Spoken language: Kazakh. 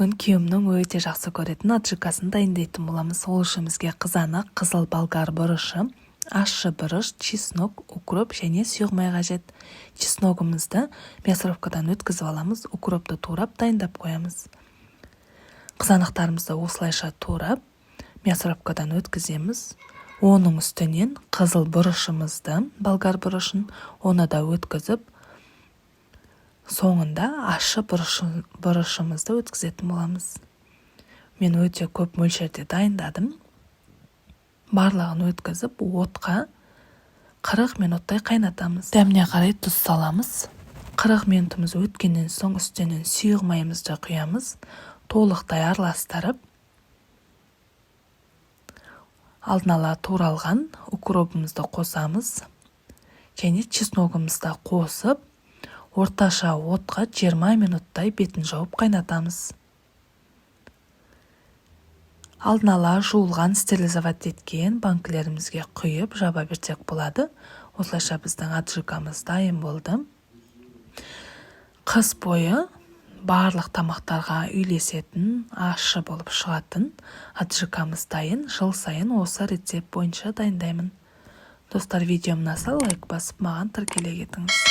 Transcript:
Бүгін күйеуімнің өте жақсы көретін аджикасын дайындайтын боламыз. Ол үшін бізге қызанақ, қызыл болгар бұрышы, ащы бұрыш, чеснок, укроп және сұйық май қажет. Чесногымызды мясорубкадан өткізіп аламыз, укропты турап, дайындап қоямыз. Қызанақтарымызды осылайша турап, мясорубкадан өткіземіз. Оның үстінен қызыл бұрышымызды, болгар бұрышын, оны да өткізіп, соңында ащы бұрышымызды өткізетін боламыз. Мен өте көп мөлшерде дайындадым. Барлығын өткізіп, отқа 40 минуттай қайнатамыз. Дәміне қарай тұз саламыз. 40 минутымыз өткеннен соң үстінен сұйық майымызды құямыз. Толықтай араластырып, алдын ала туралған укробымызды қосамыз және чесногымызды қосып, орташа отқа 20 минуттай бетін жауып қайнатамыз. Алдын ала жуылған, стерилизовать еткен банкілерімізге құйып, жаба берсек болады. Осылайша біздің аджикамыз дайын болды. Қыс бойы барлық тамақтарға үйлесетін, ащы болып шығатын аджикамыз дайын. Жыл сайын осы рецепт бойынша дайындаймын. Достар, видеом ұнаса, лайк басып, маған тіркеле кетіңіз.